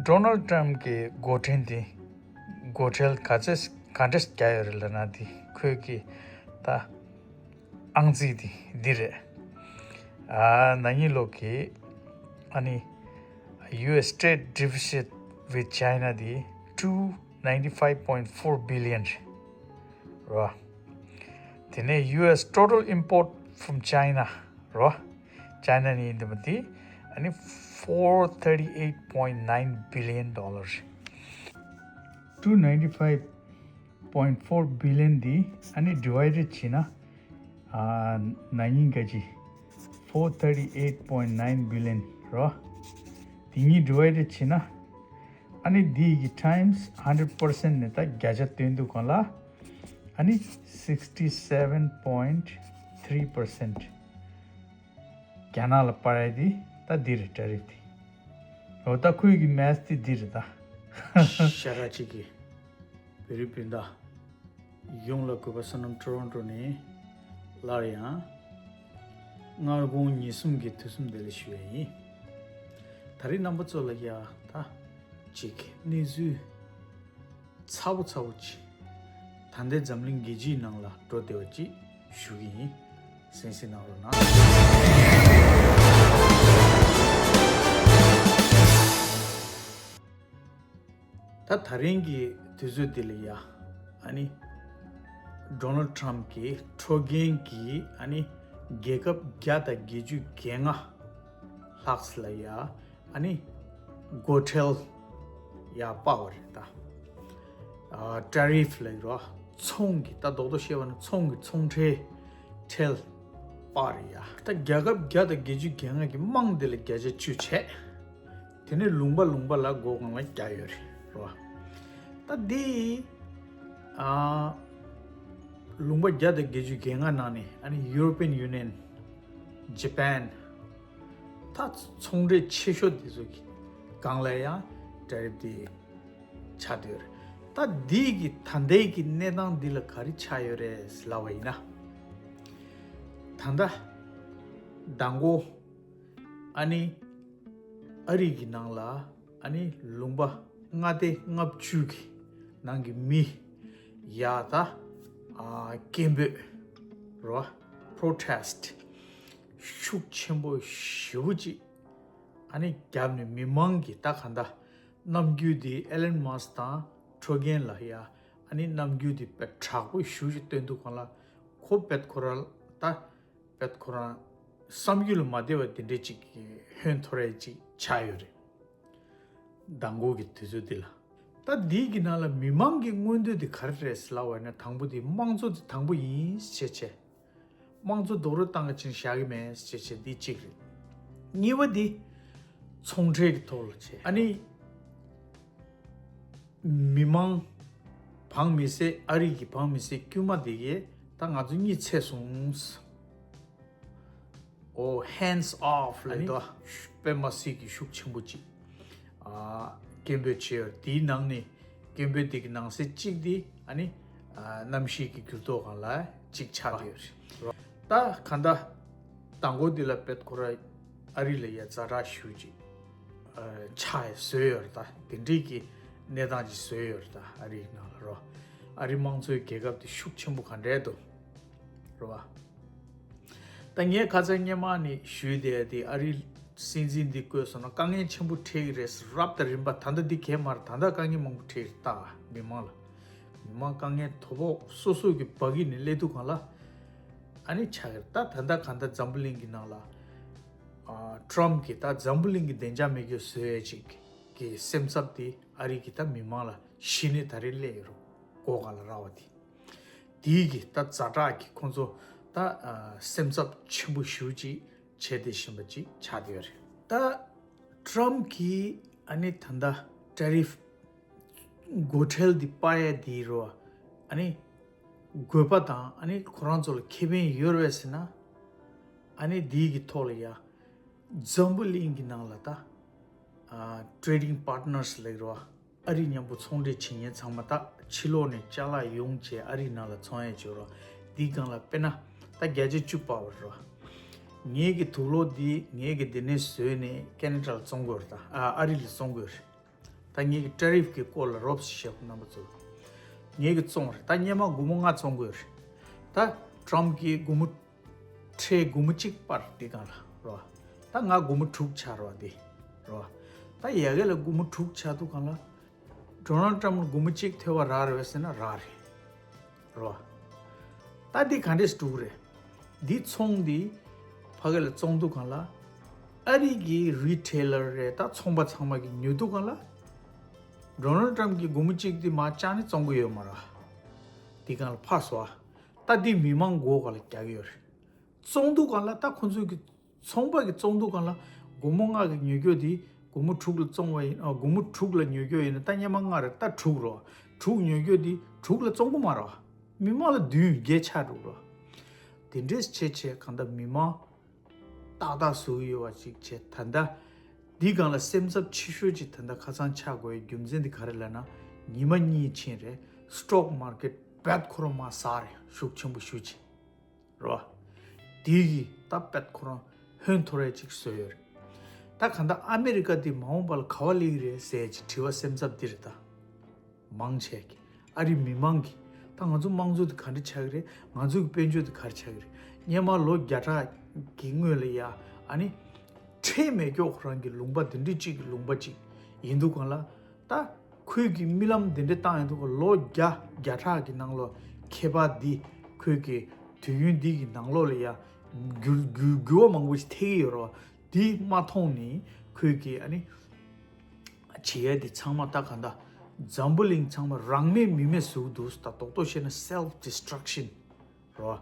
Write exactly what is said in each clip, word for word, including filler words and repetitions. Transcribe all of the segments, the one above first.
ཌོ་ནལ་ཌི་ཊམ་གྱི་འགོ་འདྲེན་དེ་འགོ་ཁྲིད་ག་ཚོད་ག་འདྲས་བརྒྱབ་ཡོད་རེད་ལབ་ན། དེ་ཁོས་ཀྱི་ད་ཨང་རྩིས་དེ་འདི་རེད། ཨ་ན་ནིང་ལོ་གི་ཨ་ནི་ཡུ་ཨེས་trade deficit with China དེ་two ninety five point four billion རེད་བ། དེ་ནས་ཡུ་ཨེས་total import from China རེད་བ། ཅའི་ན་ནས་ཡིན་དེ་མ་དེ་ཨ་ནི་four thirty eight point nine billion dollars, two ninety five point four billion དེ་ཨ་ནི་divided བྱས་ན། ཨ་ན་ནིང་ག་ཅི་four thirty eight point nine billion རེད་བ། དེ་གཉིས་divided བྱས་ན། ཨ་ནི་འདི་གི་times hundred percent ནས་ད་བརྒྱ་ཆ་བཏོན་དུས་གང་ལ། ཨ་ནི་sixty seven point three percent རྒྱ་ནག་ལ་སྤར་ཡ་དེ་ད་འདི་རེད། tariff དེ། འོ་ད་ཁོས་ཀྱི་math དེ་འདི་རེད་ད། ཤ་ར་གཅིག་གི་བོད་རིགས་སྤུན་ཟླ་ཡོངས་ལ་གུས་པ་བསོད་ནམས་ཊོ་རོན་ཊོ་ནས་སླར་ཡང་སྔ་དགོང་ཉིན་གསུམ་གྱི་དུས་གསུམ་བདེ་ལེགས་ཞུ་ཡ་ཡིན། ད་རེས་རྣམ་པ་ཚོ་ལ་ཡ་ད་ཅིག་གནས་ཚུལ་ཚ་པོ་ཚ་པོ་ཅིག་ད་ལྟའི་འཛམ་གླིང་རྒྱལ་སྤྱིའི་ནང་ལ་འགྲོ་བསྡད་པ་ཅིག་ཞུ་གི་ཡིན། གསན་གཟིགས་གནང་རོགས་གནང་། ད་ད་རིང་གི་དུས་ཚོད་འདི་ལ་ཡ་ཨ་ནི་ཌོ་ནལ་ཌི་ཊམ་གྱི་ཁྲོ་རྒན་གྱིས་ཨ་ནི་རྒྱལ་ཁབ་བརྒྱ་དང་བརྒྱད་ཅུ་གྱ་ལྔ་ལྷག་ལ་ཡ་ཨ་ནི་སྒོ་ཁྲལ་ཡ་སྤར་བ་རེད་ད། ཨ་tariff ལབ་རོ། ཚོང་གི་ད་རྡོག་རྡོག་བཤད་པ་ན་ཚོང་གི་ཚོང་ཁྲལ་ཁྲལ་སྤར་རེད་ཡ། ད་རྒྱལ་ཁབ་བརྒྱ་དང་བརྒྱད་ཅུ་གྱ་ལྔ་གི་དམངས་དེ་ལ་བརྒྱ་ཆ་བཅུ་བྱས། དེ་ནས་ལུང་པ་ལུང་པ་ལ་སྒོ་གང་ལ་རྒྱག་ཡོད་རེད་རོ། ད་འདི་ཨ་ལུང་པ་བརྒྱ་དང་བརྒྱད་ཅུ་གྱ་ལྔ་ནང་ནས་ཨ་ནི་European Union, Japan ད་ཚོང་འབྲེལ་ཆེ་ཤོས་དེ་ཚོ་གི་སྒང་ལ་ཡང་tariff དེ་ཆགས་བསྡད་ཡོད་རེད། ད་འདི་གི་ད་ལྟའི་གི་གནས་སྟངས་འདི་ལ་ག་རེ་ཆགས་ཡོད་རེད་ལབ་པ་ཡིན་ན། ད་ལྟ་མདང་དགོང་ཨ་ནི་ཨ་རི་གི་ནང་ལ་ཨ་ནི་ལུང་པ་ལྔ་སྡེ་ལྔ་བཅུ་གི་ནང་གི་མི་ཡ་ད་ཨ་སྐད་འབོད་རོ། protest ཤུགས་ཆེན་པོ་ཞེ་པོ་ཅིག་ཨ་ནི་བརྒྱབ་ནས་མི་མང་གི་ད་ག་འདྲ་རྣམ་འགྱུར་དེ་ཨེ་ལན་མཱ་སི་དང་ཁྲོ་རྒན་ལ་ཡ་ཨ་ནི་རྣམ་འགྱུར་དེ་དཔེ་དྲག་པོ་ཞེ་པོ་ཅིག་སྟོན་དུས་གང་ལ་ཁོ་དཔེ་ཁོ་རང་ད་དཔེ་ཁོ་རང་བསམ་རྒྱུ་ལ་མ་བདེ་བ་དེ་འདྲས་ཅིག་ཧོན་ཐོར་ཡ་ཅིག་ཆགས་ཡོད་རེད། མདང་དགོང་གི་དུས་ཚོད་འདི་ལ། ད་འདི་གི་ནང་ལ་མི་མང་གི་མངོན་འདོད་དེ་ག་རེ་རེད་ལབ་པ་ན། དང་པོ་དེ་དམངས་གཙོ་དེ་དང་པོ་ཡིན་ཞེས་བྱས། དམངས་གཙོ་རྡོག་རོལ་བཏང་གི་ཕྱིན་བཞག་གི་མེད་ཞེས་བྱས་འདི་གཅིག་རེད། གཉིས་པ་འདི་ཚོང་ཁྲལ་གྱི་ཐོག་ལ་བྱས། ཨ་ནི་མི་མང་འབངས་མི་སེར་ཨ་རི་གི་འབངས་མི་སེར་དཀྱུས་མ་དེ་གས་ད་ང་ཚོ་གཉིད་ཚད་སོང་། ཨོ་hands off ལབ་དོ། པད་མ་སྲིད་ཀྱི་ཤུགས་ཆེན་པོ་ཅིག་ཨ་སྐད་འབོད་བྱས་ཡོད། དེའི་ནང་ནས་སྐད་འབོད་དེ་གི་ནང་གསེས་གཅིག་དེ་ཨ་ནི་ཨ་གནམ་གཤིས་ཀྱི་འགྱུར་ལྡོག་སྒང་ལ་གཅིག་ཆགས་ཡོད་རེད། ད་ག་འདྲ་མདང་དགོང་འདི་ལ་པད་ཁོ་ར་ཨ་རི་ལ་ཡ་ཛ་དྲག་ཞུ་ཅིག་ཨ་ཆགས་བཟོས་ཡོད་རེད། ད་དེ་འདྲའི་གི་གནས་སྟངས་ཅིག་བཟོས་ཡོད་རེད། ད་ཨ་རིའི་ནང་ལ་རོ། ཨ་རི་དམངས་གཙོའི་རྒྱལ་ཁབ་དེ་ཤུགས་ཆེན་པོ་ག་འདྲས་འདུག་རེད་བ། ད་ངས་ཁ་སང་སྔོན་མ་ནས་ཞུས་བསྡད་དེ་ཨ་རིའི་སྲིད་འཛིན་འདི་བསྐོས་སོང་ན་དཀའ་ངལ་ཆེན་པོ་འཕྲད་ཀྱི་རེད། རབ་དང་རིམ་པ་ད་ལྟ་འདི་གས་མ་རེད། ད་ལྟ་དཀའ་ངལ་མང་པོ་འཕྲད་ཀྱི་རེད། ད་མི་མང་ལ་མི་མང་དཀའ་ངལ་དོ་ཕོག་སོ་སོ་གི་བ་གི་ནས་སླེབས་དུས་གང་ལ་ཨ་ནི་ཆགས་ཀྱི་རེད། ད་ད་ལྟ་གང་ལྟར་འཛམ་བུ་གླིང་གི་ནང་ལ་ཨ་ཊམ་གྱིས་ད་འཛམ་བུ་གླིང་གི་བདེ་འཇགས་མེད་རྒྱུ་བཟོ་ཡས་ཅིག་གི་སེམས་འཚབ་དེ་ཨ་རི་གི་ད་མི་མང་ལ་གཞི་ནས་ད་རེས་སླེབས་ཡོད་རེད། མགོ་སྒང་ལ་རག་པ་དེ། དེའི་གི་ད་ཛ་དྲག་གི་ཁོང་ཚོ་ད་ཨ་སེམས་འཚབ་ཆེན་པོ་ཞེ་པོ་ཅིག་བྱས་བསྡད་བཞིན་པ་ཅིག་ཆགས་བསྡད་ཡོད་རེད། ད་ཊམ་གིས་ཨ་ནི་ད་ལྟ་ཊེ་རིཕ་སྒོ་ཁྲལ་འདི་སྤར་ཡ་འདི་རོ། ཨ་ནི་དགོས་པ་དང་ཨ་ནི་ཁོ་རང་ཚོ་ལ་ཁེ་ཕན་ཡོད་རེད་ཟེར་ན། ཨ་ནི་འདིའི་གི་ཐོག་ལ་ཡ་འཛམ་བུ་གླིང་གི་ནང་ལ་ད་ཨ་ཊེ་རེ་ཌིང་པཱར་ཊི་ནར་སི་ལབ་ཀྱི་རེད་བ། ཨ་རི་མཉམ་པོ་ཚོང་འབྲེལ་བྱེད་མཁན་ཚང་མ་ད་ཕྱི་ལོགས་ནས་ཅ་ལག་ཡོང་བྱས་ཨ་རིའི་ནང་ལ་ཚོང་ཡས་བྱེད་རོགས། འདིའི་སྒང་ལ་དཔེར་ན་ད་བརྒྱ་ཆ་བཅུ་སྤར་བ་རེད་བ། ངེད་ཀྱི་དུག་ལོག་འདི་ངེད་ཀྱི་འདི་ནས་བཟོས་ནས་ཁེ་ན་ཌ་ལ་བཙོང་དགོས་རེད། ད་ཨ་ཨ་རི་ལ་བཙོང་དགོས་རེད། ད་ངེད་ཀྱི་ཊེ་རིཕ་གི་སྐོར་ལ་རོབ་ཙམ་བཤད་པ་རྣམ་པ་ཚོ། ངེད་ཀྱི་བཙོང་རེད། ད་སྔོན་མ་སྒོར་མོ་ལྔ་བཙོང་གི་ཡོད་རེད། ད་ཊམ་གྱིས་སྒོར་མོ་ཁྲལ་སྒོར་མོ་གཅིག་སྤར་དེ་སྒང་ལ་རོ། ད་ང་སྒོར་མོ་དྲུག་ཆགས་རོ་དེ་རོ། ད་ཡ་གི་ལ་སྒོར་མོ་དྲུག་ཆགས་དུས་སྒང་ལ། ཌོ་ནལ་ཊམ་ལ་སྒོར་མོ་གཅིག་ཐོབ་པ་རག་རེད་པས་ཟེར་ན་རག་རེད། རོ། ད་འདི་ག་འདྲས་འགྲོ་གི་རེད། འདི་ཚོང་འདི་ཕ་གི་ལ་བཙོང་དུས་སྒང་ལ། ཨ་རི་གི་རི་ཊེ་ལར་རེད། ད་ཚོང་པ་ཚང་མ་གིས་ཉོ་དུས་སྒང་ལ། ཌོ་ནལ་ཊམ་གྱིས་སྒོར་མོ་གཅིག་འདི་མར་བཅག་ནས་བཙོང་གི་ཡོད་མ་རེད། འདི་སྒང་ལ་ཕར་སོང་། ད་འདི་མི་མང་མགོ་སྒང་ལ་རྒྱག་གི་ཡོད་རེད། བཙོང་དུས་སྒང་ལ་ད་ཁོ་ཚོ་གི་ཚོང་པ་གི་བཙོང་དུས་སྒང་ལ་སྒོར་མོ་ལྔ་གི་ཉོ་རྒྱུ་དེ་སྒོར་མོ་དྲུག་ལ་བཙོང་བ་ཡིན། ཨ། སྒོར་མོ་དྲུག་ལ་ཉོ་རྒྱུ་ཡིན་ན། ད་སྔོན་མ་ལྔ་རེད། ད་དྲུག་རོ། དྲུག་ཉོ་རྒྱུ་དེ་དྲུག་ལ་བཙོང་གི་མ་རོ། མི་མང་ལ་བདུན་བརྒྱད་ཆགས་འགྲོ་རོ། དེ་འདྲས་བྱས་བྱས་གང་ལྟར་མི་མང་ཏག་ཏག་བཟོ་གི་ཡོད་པ་ཅིག་བྱས། ད་ལྟ་འདི་སྒང་ལ་སེམས་འཚབ་ཆེ་ཤོས་ཅིག་ད་ལྟ་ཁ་སང་ཆགས་དགོས་པའི་རྒྱུ་མཚན་དེ་ག་རེ་ལབ་ན། ཉི་མ་གཉིས་ཕྱིན་རེད། སི་ཊོག་མར་ཀེཊ་རྦད་ཁོ་རང་མར་ཟག་རེད། ཤུགས་ཆེན་པོ་ཞེ་ཅིག་རོ། དེ་གིས་ད་རྦད་ཁོ་རང་ཧོན་འཐོར་རེ་ཅིག་བཟོས་ཡོད་རེད། ད་གང་ལྟར་ཨ་མེ་རི་ཀ་འདི་མ་འོངས་པ་ལ་ག་པར་སླེབས་ཀྱི་རེད་ཟེར་ཅིག་དྲི་བ་སེམས་འཚབ་འདི་རེད་ད། མང་ཆེ་གིས། ཨ་རིའི་མི་མང་གིས། ད་ང་ཚོ་དམངས་གཙོ་དེ་ག་འདྲ་ཆགས་ཀྱི་རེད། ང་ཚོ་གི་དཔལ་འབྱོར་དེ་ག་རེ་ཆགས་ཀྱི་རེད། སྔོན་མ་ལོ་བརྒྱ་ཕྲག་གི་སྔོན་ལ་ཡ། ཨ་ནི། ཁྲལ་མེད་སྐྱོག་ཁོ་རང་གི་ལུང་པ་དེ་འདྲ་གཅིག་གི་ལུང་པ་གཅིག་ཡིན་དུས་སྒང་ལ། ད་ཁོས་གི་རྨི་ལམ་དེ་འདྲ་བཏང་ཡོང་དུས་སྒང་ལ། ལོ་བརྒྱ་བརྒྱ་ཕྲག་གི་ནང་ལོགས་ཁྱད་པར་འདི། ཁོས་གི་དུས་ཡུན་འདི་གི་ནང་ལོགས་ལ་ཡ་འགྱུར་འགྱུར་འགྱུར་བ་མང་པོ་ཞིག་ཐེབས་ཀྱི་ཡོད་རེད་པ། འདི་མ་མཐོང་ནས་ཁོས་གི་ཨ་ནི། བྱེད་ཡ་འདི་ཚང་མ་ད་གང་ལྟར་འཛམ་བུ་གླིང་ཚང་མ་རང་མེད་མི་མེད་བཟོས་འདུག་ད། རྡོག་རྡོག་བཤད་ན་self destruction རོ།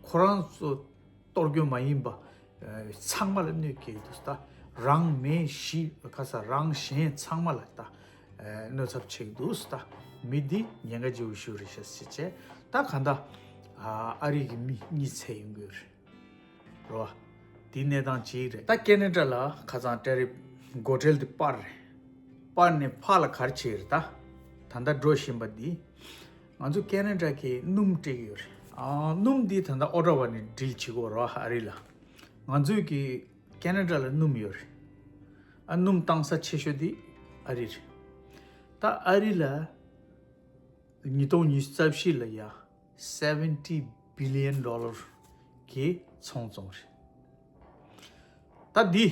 ཁོ་རང་ཚོ་གཏོར་རྒྱུ་མ་ཡིན་པ། ཨ། ཚང་མ་ལ་གནོད་སྐྱེལ་འདུག་ད། རང་མེད་གཞི། ཁ་ས་རང་གཞན་ཚང་མ་ལ་ད། ཨ། གནོད་ཚབས་ཆེ་གི་འདུག་ད། མི་འདི་ཉེན་ཁ་ཆེ་བོ་ཞིག་རེད་ཤག་ཟེར་བྱས། ད་གང་ལྟར། ཨ། ཨ་རི་གི་མི་གཉིད་སད་ཡོང་གི་ཡོད་རེད། རོ། དེ་གནས་སྟངས་གཅིག་རེད། ད་ཁེ་ན་ཌ་ལ་ཁ་སང་ཊེ་རིཕ་སྒོ་ཁྲལ་དེ་སྤར་རེད། སྤར་ནས་ཕར་ལ་ག་རེ་བྱས་རེད་ད། ད་ལྟ་འགྲོ་བཞིན་པ་འདི། ང་ཚོ་ཁེ་ན་ཌ་གིས་སྣུམ་སྤྲད་ཀྱི་ཡོད་རེད། ཨ། སྣུམ་འདི་ད་ལྟ་ཨོ་ཊ་ཝ་ནས་འགྲུལ་བྱེད་ཀྱི་ཡོད་རེད་པ། ཨ་རི་ལ། ང་ཚོས་ཀྱི་ཁེ་ན་ཌ་ལ་སྣུམ་ཡོད་རེད། ཨ། སྣུམ་བཏང་ས་ཆེ་ཤོས་འདི་ཨ་རི་རེད། ད་ཨ་རི་ལ་ཉིས་སྟོང་ཉི་ཤུ་རྩ་བཞི་ལ་ཡ་seventy billion dollar གི་ཚོང་བཙོང་རེད། ད་འདི་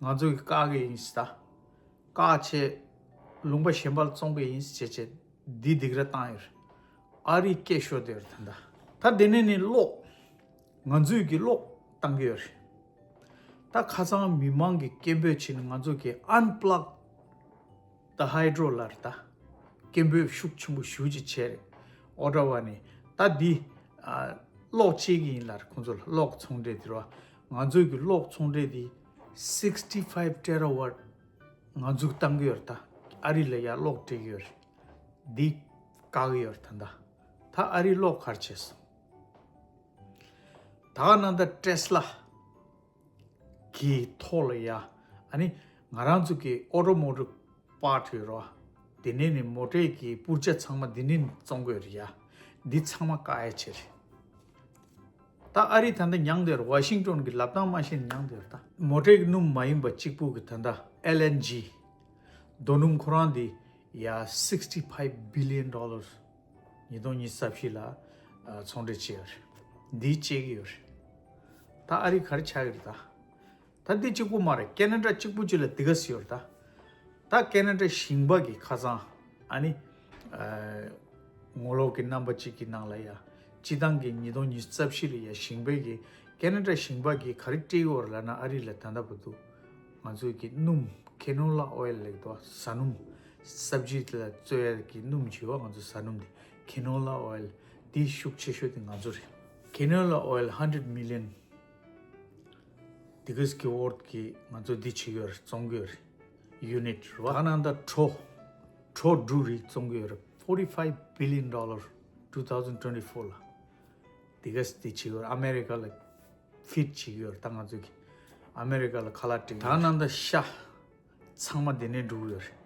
ང་ཚོ་གིས་བཀག་གི་ཡིན་ཟེར། ད་བཀག་བྱས་ལུང་པ་གཞན་པ་ལ་བཙོང་གི་ཡིན་ཟེར་བྱས་བྱས་འདི་སྡིགས་ར་བཏང་ཡོད་རེད། ཨ་རི་སྐད་ཤོར་བསྡད་ཡོད་རེད་ད་ལྟ། ད་དེ་ནས་ནི་གློག་ང་ཚོས་ཀྱི་གློག་བཏང་གི་ཡོད་རེད། ད་ཁ་སང་མི་མང་གིས་སྐད་འབོད་བྱས་ནས་ང་ཚོ་གིས་unplug the hydro ལབ་རེད་ད། སྐད་འབོད་ཤུགས་ཆེན་པོ་ཞེ་ཅིག་བྱས་རེད། ཨོ་ཊ་ཝ་ནས། ད་འདི། ཨ། གློག་སྤྱད་ཀྱི་ཡིན་ལབ་རེད་ཁོང་ཚོ་ལ། གློག་ཚོང་འབྲེལ་དེ་རེད་པ། ང་ཚོས་ཀྱི་གློག་ཚོང་འབྲེལ་འདི་sixty five terawatt ང་ཚོས་བཏང་གི་ཡོད་རེད་ད། ཨ་རི་ལ་ཡ་གློག་སྤྲད་ཀྱི་ཡོད་རེད། འདི་བཀག་གི་ཡོད་རེད་ད་ལྟ། ད་ཨ་རིའི་གློག་ག་རེ་བྱས་སོང་། ད་ག་ནང་ད་ཊེ་སི་ལ་གི་ཐོག་ལ་ཡ། ཨ་ནི་ང་རང་ཚོ་གི་ཨོ་ཊོ་མོ་ཊིབ་པར་ཊི་ཡོད་རེད་པ། དེ་ནས་ནི་མོ་ཊའི་གི་པུར་ཆ་ཚང་མ་འདི་ནས་བཙོང་གི་ཡོད་རེད་ཡ། འདི་ཚང་མ་བཀག་ཡ་བྱས་རེད། ད་ཨ་རི་ད་ལྟ་མྱངས་བསྡད་ཡོད་རེད། ཝ་ཤིང་ཊོན་གྱི་ལབ་སྟངས་མ་ཤེས་ནས་མྱངས་བསྡད་ཡོད་རེད། ད་མོ་ཊའི་གི་སྣུམ་མ་ཡིན་པ་གཅིག་པུ་གི་ད་ལྟ་ཨེལ་ཨེན་ཇི་རྡོ་སྣུམ་ཁོ་རང་འདི་ཡ་sixty five billion dollars ཉིས་སྟོང་ཉི་ཤུ་རྩ་བཞི་ལ་ཨ་ཚོང་འབྲེལ་བྱས་ཡོད་རེད། འདི་བཅད་ཀྱི་ཡོད་རེད། ད་ཨ་རི་ག་རེ་ཆགས་ཀྱི་རེད་ད། ད་འདི་གཅིག་པུ་མ་རེད། ཁེ་ན་ཌ་གཅིག་པུ་གཅིག་ལ་འདི་ག་ཟེར་ཡོད་རེད་ད། ད་ཁེ་ན་ཌ་ཞིང་པ་གི་ཁ་སང་ཨ་ནི་ཨ་ངོ་ལོག་གི་རྣམ་པ་གཅིག་གི་ནང་ལ་ཡ། སྤྱི་བཏང་གི་ཉིས་སྟོང་ཉི་ཤུ་རྩ་བཞི་ལ་ཡ་ཞིང་པའི་གི་ཁེ་ན་ཌ་ཞིང་པ་གི་ག་རེ་སྤྲད་ཡོད་རེད་ལབ་ན། ཨ་རི་ལ་ད་ལྟ་བར་དུ་ང་ཚོའི་གི་སྣུམ། ཁེ་ནོ་ལ་ཨོ་ཡལ་ལབ་ཀྱི་འདུག་བཟའ་སྣུམ། སབ་ཇི་ལ་བཙོས་ཡ་གི་སྣུམ་བྱས་པ། ང་ཚོ་བཟའ་སྣུམ་དེ་ཁེ་ནོ་ལ་ཨོ་ཡལ་དེ་ཤུགས་ཆེ་ཤོས་དེ་ང་ཚོ་རེད། ཁེ་ནོ་ལ་ཨོ་ཡལ་hundred million དེ་ག་ཙམ་གྱི་ཝོར་ཐི་གི་ང་ཚོ་འདི་བྱེད་ཀྱི་ཡོད་རེད། བཙོང་གི་ཡོད་རེད། ཡུ་ནིཊ་རེད་པ། ད་ག་ནང་ད་གྲོ། གྲོ་འབྲུ་རིགས་བཙོང་གི་ཡོད་རེད། forty five billion dollar two thousand twenty four ལ། དེ་ག་ཙམ་དེ་བྱེད་ཀྱི་ཡོད་རེད། ཨ་མེ་རི་ཀ་ལ་ཕིཌ་བྱེད་ཀྱི་ཡོད་རེད། ད་ང་ཚོ་གི་ཨ་མེ་རི་ཀ་ལ་ཁ་ལག་སྤྲད་ཀྱི་ཡོད་རེད། ད་ག་ནང་ད་ཤ། ཚང་མ་དེ་ནས་འགྲོ་གི་ཡོད་རེད།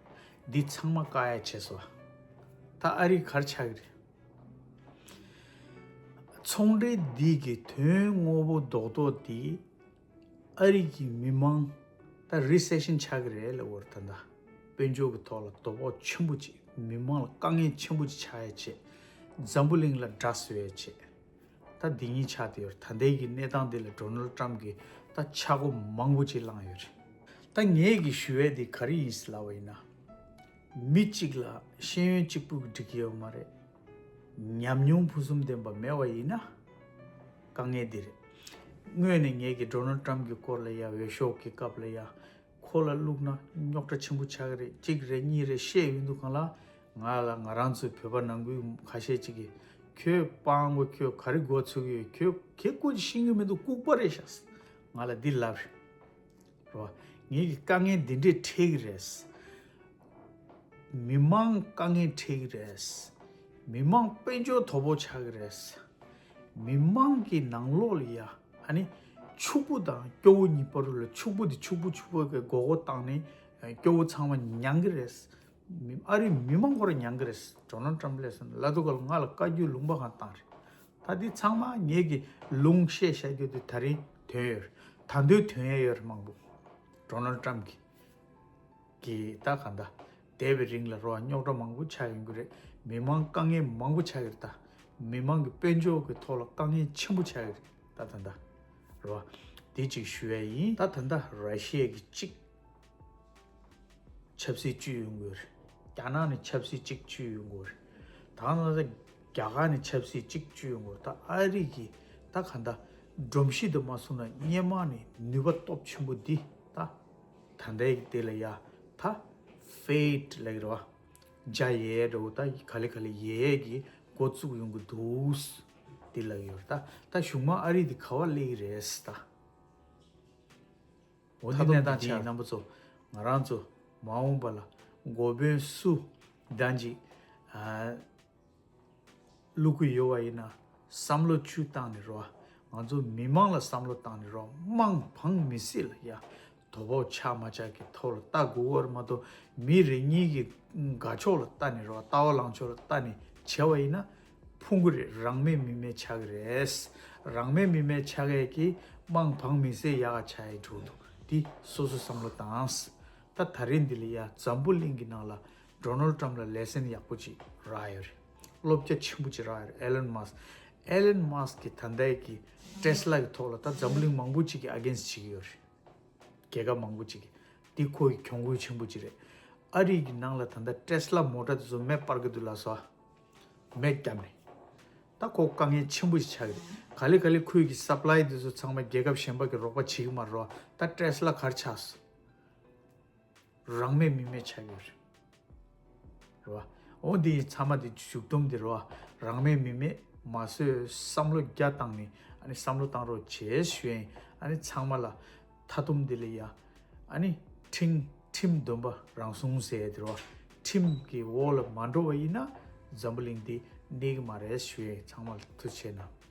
འདི་ཚང་མ་བཀག་ཡ་བྱས་སོང་། ད་ཨ་རི་ག་རེ་ཆགས་ཀྱི་རེད། ཚོང་འབྲེལ་འདི་གི་དོན་དངོས་པོ་རྡོག་རྡོག་འདི་ཨ་རི་གི་མི་མང་ད་རི་སེ་ཤན་ཆགས་ཀྱི་རེད་ལབ་ཡོད་རེད་ད་ལྟ། དཔལ་འབྱོར་གྱི་ཐོག་ལ་དོ་ཕོག་ཆེན་པོ་ཅིག་མི་མང་ལ་དཀའ་ངལ་ཆེན་པོ་ཅིག་ཆགས་ཡ་ཆེད། འཛམ་བུ་གླིང་ལ་དགྲ་བཟོ་ཡ་ཆེད། ད་འདི་གཉིས་ཆགས་བསྡད་ཡོད་རེད། ད་ལྟའི་གི་གནས་སྟངས་འདི་ལ་ཌོ་ནལ་ཊམ་གྱིས་ད་ཆག་སྒོ་མང་པོ་ཅིག་བསླངས་ཡོད་རེད། ད་ངས་གི་ཞུ་ཡས་འདི་ག་རེ་ཡིན་ཟེར་ལབ་པ་ཡིན་ན། མི་གཅིག་ལ་ཤེས་ཡོན་གཅིག་པུས་འགྲིག་གི་ཡོད་མ་རེད། ཉམས་མྱོང་ཕུན་སུམ་ལྡན་པ་མེད་པ་ཡིན་ན། དཀའ་ངལ་འདི་རེད། སྔོན་ནས་ངས་ཀྱི་ཌོ་ནལ་ཊམ་གྱི་སྐོར་ལ་ཡ་འོས་ཤོག་གི་སྐབས་ལ་ཡ། ཁོ་ལ་བླུགས་ན་རྙོག་དྲ་ཆེན་པོ་ཆགས་ཀྱི་རེད། གཅིག་རེད་གཉིས་རེད་བཤད་ཡོང་དུས་སྒང་ལ། ང་ལ་ང་རང་ཚོའི་བོད་པ་ནང་ཁུལ་ཁ་ཤས་ཅིག་གིས། ཁྱོད་སྤྲང་པོ། ཁྱོད་ག་རེ་མགོ་ཚོས་ཀྱི་ཡོད། ཁྱོད་ཁྱེད་སྐུ་མཁྱེན་ཤེས་ཀྱི་མི་འདུག་ལྐུགས་པ་རེད་ཤག་ང་ལ་འདི་ལབ་རེད། རོ། ངེད་ཀྱི་དཀའ་ངལ་འདི་འདྲས་འཕྲད་ཀྱི་རེད། མི་མང་དཀའ་ངལ་འཕྲད་ཀྱི་རེད། མི་མང་དཔལ་འབྱོར་དོ་ཕོག་ཆགས་ཀྱི་རེད། མི་མང་གི་ནང་ལོགས་ལ་ཡ། ཨ་ནི། ཕྱུག་པོ་དང་སྐྱོ་བོ་གཉིས་བར་ལ་ཕྱུག་པོ་དེ་ཕྱུག་པོ་ཕྱུག་པོ་གི་མགོ་སྐོར་བཏང་ནས། སྐྱོ་བོ་ཚང་མ་མྱང་གི་རེད། མི་ཨ་རིའི་མི་མང་ཁོ་ར་མྱང་གི་རེད། ཌོ་ནལ་ཊམ་ལས་སོང་ལ་དུ་ག་ལ་ང་ལ་བཀའ་བརྒྱུད་ལུང་པ་གང་བཏང་རེད། ད་འདི་ཚང་མ་ངེད་ཀྱི་ལུང་བཤད་བཤད་རྒྱུ་དེ་ད་རིང་ཐོན་ཡོད་རེད། ད་འདོད་ཐོན་ཡས་ཡོད་རེད་མང་པོ། ཌོ་ནལ་ཊམ་གྱི་གི་ད་ག་འདྲ། འདས་པའི་རིང་ལ་རོ་རྙོག་དྲ་མང་པོ་ཆགས་ཡོང་གི་རེད། མི་མང་དཀའ་ངལ་མང་པོ་ཆགས་ཀྱི་རེད་ད། མི་མང་གི་དཔལ་འབྱོར་གྱི་ཐོག་ལ་དཀའ་ངལ་ཆེན་པོ་ཆགས་ཀྱི་རེད་ད་ད་ལྟ། རོ། འདི་གཅིག་ཞུ་ཡས་ཡིན། ད་ད་ལྟ་ར་ཤི་ཡ་གི་གཅིག་ཆབ་སྲིད་བཅུ་ཡོང་གི་རེད། རྒྱ་ནག་ནས་ཆབ་སྲིད་གཅིག་བཅུ་ཡོང་གི་རེད། ད་ནང་ད་རྒྱ་གར་ནས་ཆབ་སྲིད་གཅིག་བཅུ་ཡོང་གི་རེད། ད་ཨ་རི་གི་ད་ག་འདྲ་སྒྲོམ་གཞི་དུ་མ་སོང་ན་སྔོན་མ་ནས་ནུས་པ་སྟོབས་ཆེན་པོ་འདི་ད། ད་ལྟའི་དེ་ལ་ཡ་ད་ཕེ་ཌི་ལབ་ཀྱི་རེད་བ། འཇའ་ཡལ་འདྲ་བོ་ད་ག་ལེ་ག་ལེ་ཡལ་གྱི་འགོ་བཙུགས་ཡོང་གི་འདུག་འདི་ལབ་ཀྱི་ཡོད་རེད། ད་ད་གཞུག་མ་ཨ་རི་འདི་ག་བ་སླེབས་ཀྱི་རེད་ད། འོ་འདི་གནས་སྟངས་ཆགས་རྣམ་པ་ཚོ། ང་རང་ཚོ་མ་འོངས་པ་ལ་འགོ་དཔོན་སུ་འདྲ་ཅིག་ཨ་བླུག་གི་ཡོད་པ་ཡིན་ན། བསམ་བློ་བཅུ་བཏང་ནས་རོ། ང་ཚོ་མི་མང་ལ་བསམ་བློ་བཏང་ནས་རོ། དམངས་འབངས་མི་སེར་ལ་ཡ་དོ་ཕོག་ཆགས་མ་ཆགས་ཀྱི་ཐོག་ལ་ལྟ་དགོས་པ་རེད་མ་གཏོགས། མི་རེ་གཉིས་ཀྱི་དགའ་ཕྱོགས་ལ་ལྟ་ནས་རོ། ལྟ་བ་ལངས་ཕྱོགས་ལ་ལྟ་ནས་བྱས་པ་ཡིན་ན། ཕུང་གི་རེད། རང་མེད་མི་མེད་ཆགས་ཀྱི་རེད། རང་མེད་མི་མེད་ཆགས་ཡས་ཀྱི་དམངས་འབངས་མི་སེར་ཡག་ག་ཆགས་ཡས་འགྲོ་འདུག་འདི་སོ་སོ་བསམ་བློ་བཏང་། ད་ད་རེས་འདི་ལ་ཡ་འཛམ་བུ་གླིང་གི་ནང་ལ་ཌོ་ནལ་ཊམ་ལ་ལེ་སན་ཡག་པོ་ཅིག་རག་ཡོད་རེད། བློ་རྒྱ་ཆེན་པོ་ཅིག་རག་ཡོད་རེད། ཨེ་ལན་མཱ་སི། ཨེ་ལན་མཱ་སི་གི་ད་ལྟའི་གི་ཊེ་སི་ལ་གི་ཐོག་ལ་ད་འཛམ་བུ་གླིང་མང་པོ་ཅིག་གི་ཨ་གེན་སི་བྱེད་ཀྱི་ཡོད་རེད། རྒྱལ་ཁབ་མང་པོ་ཅིག་གིས། འདི་ཁོ་ཡི་གྱོང་གུད་ཆེན་པོ་ཅིག་རེད། ཨ་རི་གི་ནང་ལ་ད་ལྟ་ཊེ་སི་ལ་མོ་ཊར་དེ་ཚོ་མེ་སྤར་གི་འདུག་ལབ་སོང་། མེ་བརྒྱབ་ནས། ད་ཁོ་དཀའ་ངལ་ཆེན་པོ་ཞིག་ཆགས་ཀྱི་རེད། ག་ལེ་ག་ལེ་ཁོ་ཡི་གི་སབ་ལའི་དེ་ཚོ་ཚང་མ་རྒྱལ་ཁབ་གཞན་པ་གི་རོགས་པ་བྱེད་ཀྱི་མ་རེད་བ། ད་ཊེ་སི་ལ་ག་རེ་ཆགས་སོང་། རང་མེད་མི་མེད་ཆགས་ཀྱི་ཡོད་རེད། རེད་བ། འོ་འདི་ཚང་མ་འདི་མཇུག་སྡོམ་འདི་རེད་བ། རང་མེད་མི་མེད་མ་བཟོས། བསམ་བློ་རྒྱ་བཏང་ནས་ཨ་ནི་བསམ་བློ་བཏང་རོགས་བྱེད་ཞུ་ཡིན། ཨ་ནི་ཚང་མ་ལ་མཐའ་སྡོམ་འདི་ལ་ཡ། ཨ་ནི་ཁྲིམས་ཁྲིམས་སྡོམ་པ་རང་སྲུང་ཟེར་ཡ་འདི་རེད་བ། ཁྲིམས་ཀྱི་འོག་ལ་མ་འགྲོ་བ་ཡིན་ན་འཛམ་བུ་གླིང་འདི་གནས་ཀྱི་མ་རེད་ཞུ་ཡིན། ཚང་མ་ལ་ཐུགས་རྗེ་ཆེ་གནང་།